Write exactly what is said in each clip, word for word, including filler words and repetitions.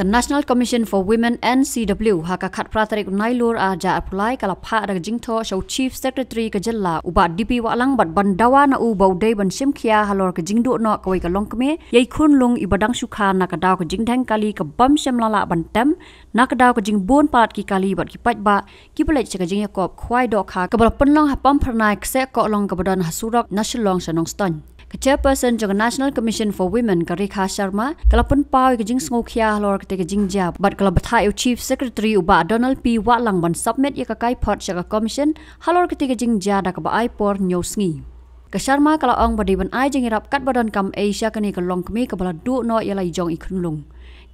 Ka National Commission for Women, N C W, ha ka khatphra tarik u Nailur arhajar arphew lai ka la phah da ka jingthoh sha u Chief Secretary ka jylla u Bah D P Wahlang bad ban dawa na u ba u dei ban shim khia halor ka jingduh noh kawei ka longkmie ïa i khunlung iba dang shu kha na ka daw ka jingdheng kali kaba ym shym la lah ban tem na ka daw ka jingbun palat ki kali bad ki paidbah kiba leit sha ka jingïakop khwai dohkha kaba la pynlong ha Pamphyrnai, kseh kohlong kaba don ha surok na Shillong sha Nongstoiñ. Ka Chairperson jong ka National Commission for Women, ka Rekha Sharma, ka la pynpaw ïa ka jingsngewkhia halor katei ka jingjia bad ka la bthah ïa u Chief Secretary u Bah Donald P Wahlang ban submit ïa ka kaiphod sha ka Commission halor katei ka jingjia da kaba ai por hynñiew sngi. Ka Sharma ka la ong ba dei ban ai jingïarap katba donkam ei sha kane ka longkmie kaba la duh noh ïa la i jong i khunlung.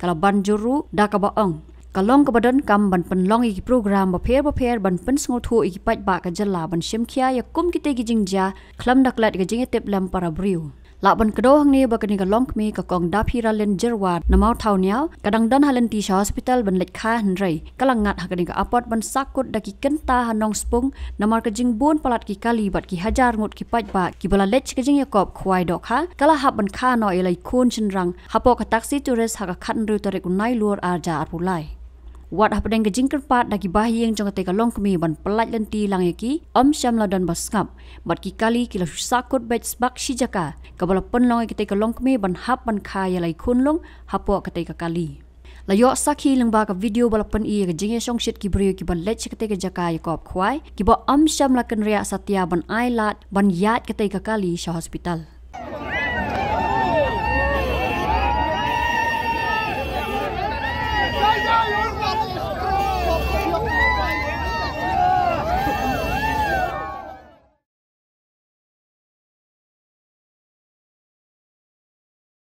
Ka la ban jur ruh da kaba ong ka long kaba donkam ban pynlong ïa ki program bapher bapher ban pynsngewthuh ïa ki paidbah ka jylla ban shim khia ïa kum kitei ki jingjia khlem da klet ïa ka jingïatiplem para briew. Lah ban kdew hangne ba kane ka longkmie, ka Kong Dapiralin Jyrwa na Mawthawniaw, ka dang don ha lynti sha hospital ban leit kha, hynrei ka la ngat ha kane ka apot ban sahkut da ki kynta ha Nongspung namar ka jingbun palat ki kali bad ki hajar ngut ki paidbah kiba la leit sha ka jingïakop khwai dohkha, ka la hap ban kha noh ïa la i khun shynrang hapoh ka taxi tourist ha ka khathynriew tarik u Nailur arhajar arphew lai. Wat hapdeng ka jingkyrpad da ki bahaïing jong katei ka longkmie ban pyllait lynti lang ïa ki, ym shym la don ba sngap bad ki kali ki la shu sahkut beit sbak shi jaka kaba la pynlong ïa katei ka longkmie ban hap ban kha ïa la i khunlung hapoh katei ka kali. La ïoh sakhi lyngba ka video ba la pyni ïa ka jingïashongshit ki briew kiba leit sha katei ka jaka ïakop khwai, kiba ym shym la kynriah satia ban ai lad ban ïaid katei ka kali sha hospital.